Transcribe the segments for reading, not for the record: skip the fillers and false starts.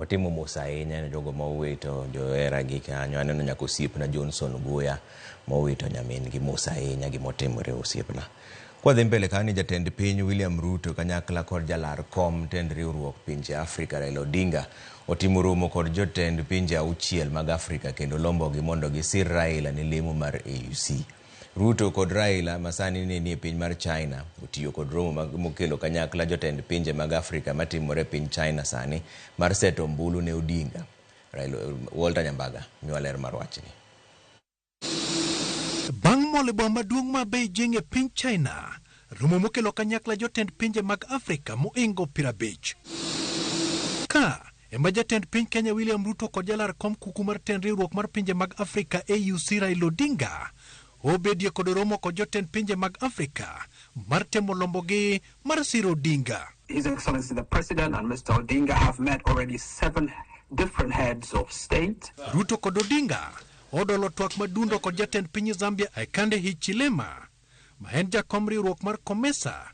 Otimo mos ahinya ne jogo ma owito joheragi kanyo. Aneno nyaka osiepna Johnson Guya mowito nyamin gi mos ahinya gimotimore osiepna. Kwadhi mbele kanyo ni jatend piny William Ruto kanyakla kod jalar kom tend riwruok pinje Afrika Raila Odinga otimo romo kod jotend pinje auchiel mag Afrika kendo lombogi mondo gisir Raila ne lemo mar AUC. Ruto kod Raila masani ne nie piny mar China otiyo kod romo mokelo kanyakla jotend pinje mag Afrika matimore e piny China sani mar seto ombulu ne Odinga. Raila, Walter Nyambaga miwa ler mar wachni. Bang' mol e boma maduong' ma Beijing e piny China, romo mokelo kanyakla jotend pinje mag Afrika moingo 50. Ka ema jatend piny Kenya William Ruto kod jalar kom kuku mar tend riwruok mar pinje mag Afrika AUC Raila Odinga obedie kod romo kod jotend pinje mag Afrika mar temo lombogi mar siro Odinga. His Excellency the President and Mr. Odinga have met already 7 different heads of state. Ruto kod Odinga odolo twak madundo kod jatend piny Zambia Hakainde Hichilema ma en jakom riwruok mar COMESA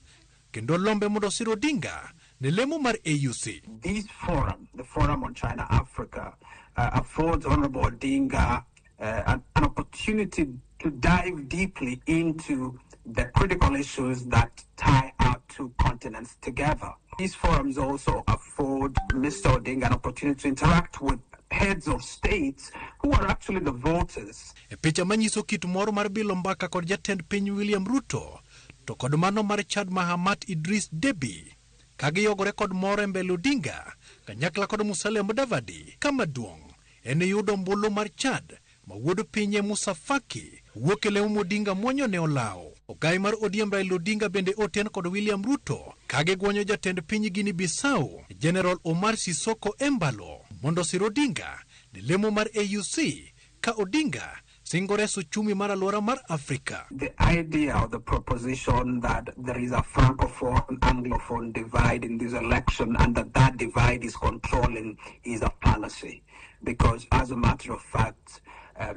kendo lombe mondo osir Odinga ne lemo mar AUC. This forum, the Forum on China Africa, affords Honorable Odinga an opportunity to dive deeply into the critical issues that tie our two continents together. These forums also afford Mr. Odinga an opportunity to interact with heads of states who are actually the voters. E picha manyiso kit moro mar bilo mbaka kod jatend piny William Ruto to kod mano mar Chad Mahamat Idris Deby ka giyogore kod moro e mbele Odinga kanyakla kod Musalia Mudavadi kama duong' en yudo ombulu mar Chad ma wuod pinye Musa Faki wuok e lemo Odinga mwonyo ne olawo. Ogai mar ODM Raila Odinga bende oten kod William Ruto ka gigwonyo jatend piny Guinea Bissau General Omar Sissoco Embalo mondo osir Odinga ne lemo mar AUC ka Odinga singo reso uchumi mar alwora mar Afrika. The idea or the proposition that there is a francophone anglophone divide in this election and that that divide is controlling is a fallacy, because as a matter of fact,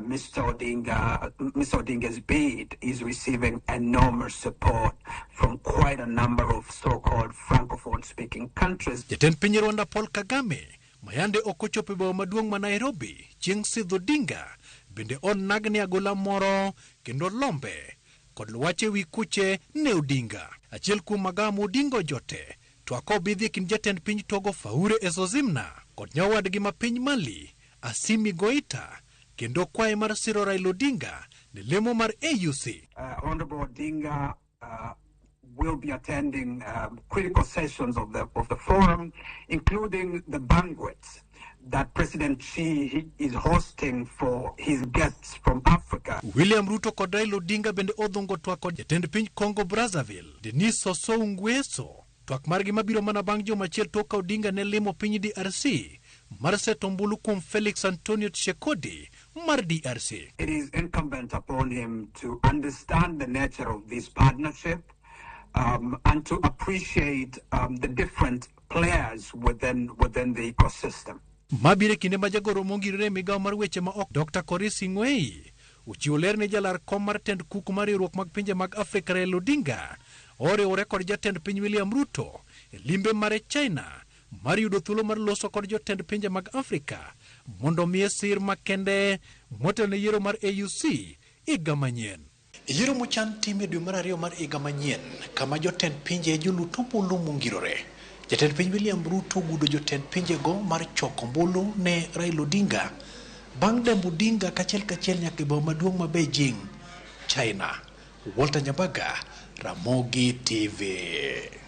Mr. Odinga's bid is receiving enormous support from quite a number of so-called francophone-speaking countries. Jatend piny Rwanda Paul Kagame mayande ok ochopo e boma maduong' ma Nairobi chieng' sidho Odinga bende onagne agola moro kendo lombe kod wach ewi kuche ne Odinga. Achiel kuom magawa ma Odinga ojote twak obidhi e kind jatend piny Togo Faure Essozimna kod nyawadgi ma piny Mali Assimi Goita kendo kwaye mar siro Raila Odinga ne lemo mar AUC. Honorable Odinga will be attending critical sessions of the forum, including the banquets that President Xi is hosting for his guests from Africa. William Ruto kod Raila Odinga bende odhungo twak kod jatend piny Congo Brazzaville Denis Sassou Nguesso. Twak margi mabiro mana bang' juma achiel tok ka Odinga ne limo piny DRC mar seto ombulu kuom Felix Antonio Tshisekedi mar DRC. It is incumbent upon him to understand the nature of this partnership and to appreciate the different players within the ecosystem. Mabiro e kinde ma jagoro mongirore e migawo mar weche ma oko Dr. Korir Sing'oei ochiwo ler ne jalar kom mar tend kuku mar riwruok mag pinje mag Afrika Raila Odinga oriwore kod jatend piny William Ruto e limbe mare China mar yudo thuolo mar loso kod jotend pinje mag Afrika mondo omiye sir makende motelo ne yiero mar AUC higa manyien. Yiero mochan tim e dwe mar ariyo mar higa manyien kama jotend pinje jolut ombulu mongirore. Jatend piny William Ruto ogudo jotend pinjego mar choko ombulu ne Raila Odinga bang' dembo Odinga kachiel kachiel nyaka e boma maduong' ma Beijing, China. Walter Nyambaga, Ramogi TV.